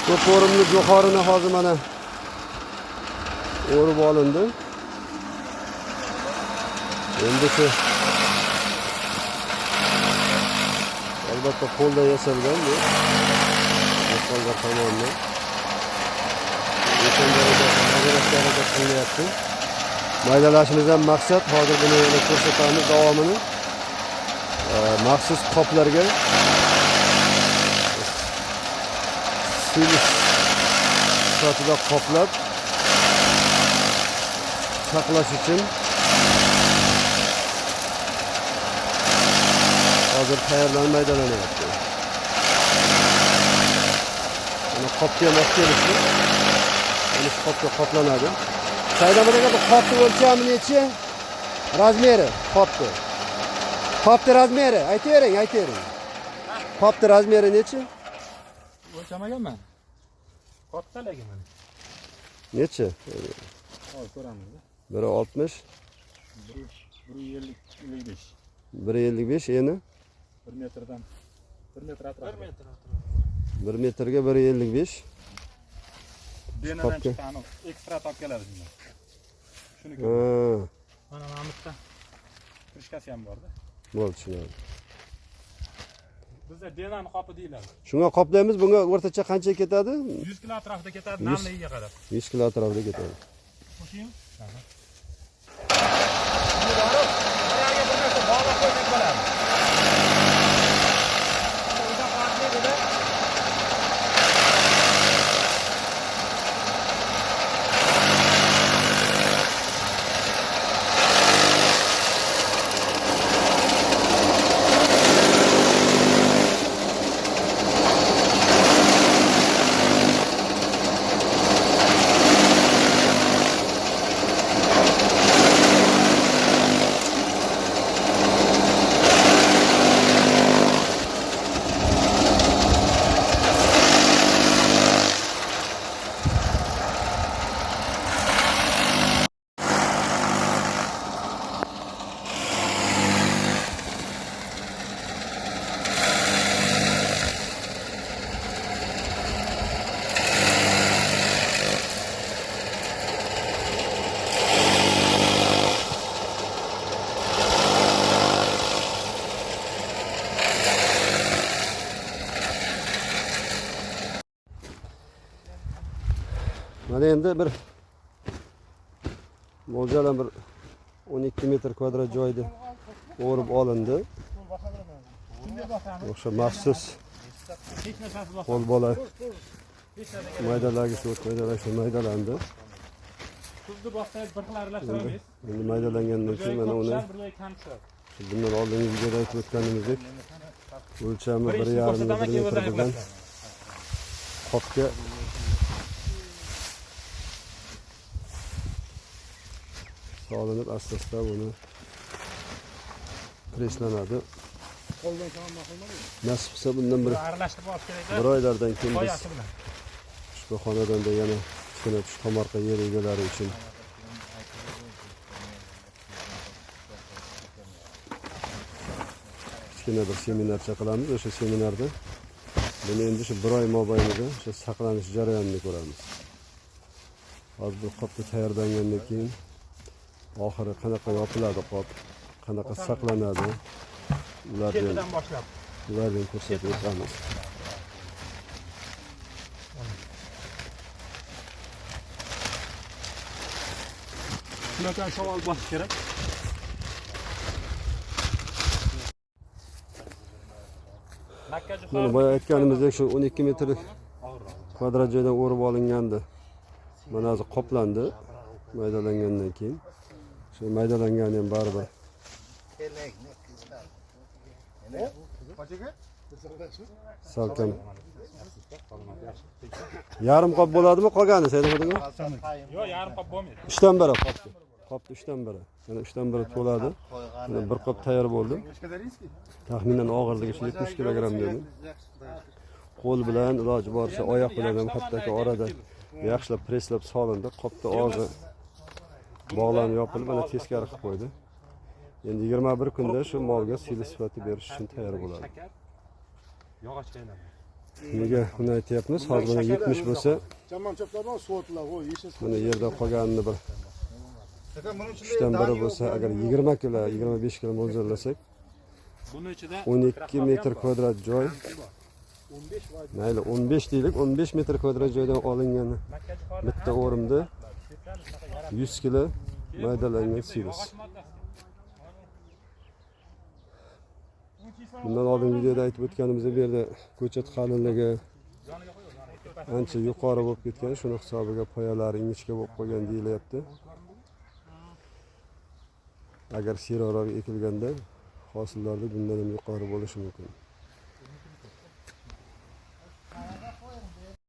Ko'p o'rimli jo'xorini hozir mana o'rib olindi. Endi shu albatta qo'lda yasalgan bu. Dehqonlar tomonidan. Maydalashga harakat qilinyapti. Maydalashimizdan maqsad hozir buni yana ko'rsatamiz davomini. Maxsus qoplarga silos sifatida qoplab saqlash uchun hozir tayyorlanib maydalanyapti. Mana qopga ham olib kelishdi. Mana shu qopga qoplanadi. Saidamir aka, bu qopni o'lchami nechi? Размери qopni. Qopni размери aytavering, aytavering. Qopni размери nechi? O'lchamaganman. Katta lekin mana. Nechi? Hozir ko'ramiz. 1.60, 1.50, 55. 1.55 eni. 1 metrdan 1 metr atrofida. 1 metr. 1 metrga 1.55. Denadan Qopga. chiqqan ekstrat olib keladi shundan. Shuni Ha, Mana bu yerda. krishkasi ham borda. bo'ldi, tushunarli. Bizda denani qopi deyiladi. Shunga qoplaymiz, bunga o'rtacha qancha ketadi? 100 kilo atrofida ketadi, 100. namligiga qarab. 100 kilo atrofida ketadi. Qo'shaymi? Buni borib, bir bir narsa bog'lab qo'ysak bo'ladi. O'sha farqli-da. Mana endi bir mo'ljalan bir 12 metr kvadrat joyda o'rib olindi. O'sha maxsus Hech narsasi bos. qo'l bola Hech narsa kerak. maydalagich o't maydalagich maydalandi. Tuzni bossangiz bir xil aralashtirolmaysiz. Endi maydalangandan Bir keyin joyi mana ko'p uni tushar, bir joyi kam tushadi. bundan oldingi videoda aytib o'tganimizdek o'lchami Bir bir ishni yarim ko'rsataman, bir keyin metr o'zini bo'lgan qilasizlar. qopga solinib asta-asta buni preslanadi. Nasib qilsa bundan bir Aralashtirib olish kerak-da. bir oylardan keyin biz Poyasi bilan. ushbu xonadonda yana kichkina tush tomorqa yer egalari uchun kichkina bir seminarcha qilamiz. O'sha seminarda buni endi shu bir oy mobaynida o'sha saqlanish jarayonini ko'ramiz. Hozir bu qopda tayyorlangandan keyin oxiri qanaqa yopiladi qop, qanaqa saqlanadi, ularni ham Ketidan boshlab. ularni ham ko'rsatib o'tamiz. Shunaqa shamol bosish kerak. Makka Mana boya aytganimizdek shu 12 metr kvadrat joydan o'rib olingandi. Mana hozir qoplandi maydalangandan keyin. Shu maydalangani ham baribir salkam yarim qop bo'ladimi qolgani Saidahmad aka? Yo'q, yarim qop bo'lmaydi. Uchdan biri qopni. Qopni uchdan biri. Mana uchdan biri to'ladi. Mana bir qop tayyor bo'ldi. Taxminan og'irligi shu 70 kilogramm dedi. Qo'l bilan iloji boricha oyoq bilan ham hattoki orada yaxshilab presslab solindi. Qopni og'zi bog'lanib yopilib, mana teskari qilib qo'ydi. Endi 21 kunda shu molga siyli sifatida berish uchun tayyor bo'ladi. Shakar yog'ochga aylanadi. Nega buni aytyapmiz? Hozir mana 70 bo'lsa, Yomon cho'plar bor, sovuqlar, o yeshil. mana yerda qolganini bir Lekin buning ichida uchdan biri dani yo'q, bo'lsa, agar 20 kilo, 25 kilo mo'ljallasak, Buni ichida 12 metr kvadrat joy. Mayli, 15 deylik, 15 metr kvadrat joydan olingan bitta o'rimda 100 kilo maydalangan silos. Bundan oldin videoda aytib o'tganimizdek, bu yerda ko'chat qalinligi ancha yuqori bo'lib ketgan, shuni hisobiga poyalari ingichka bo'lib qolgan deyilyapti. Agar siyroqroq ekilganda hosildorlik bundan ham yuqori bo'lishi mumkin.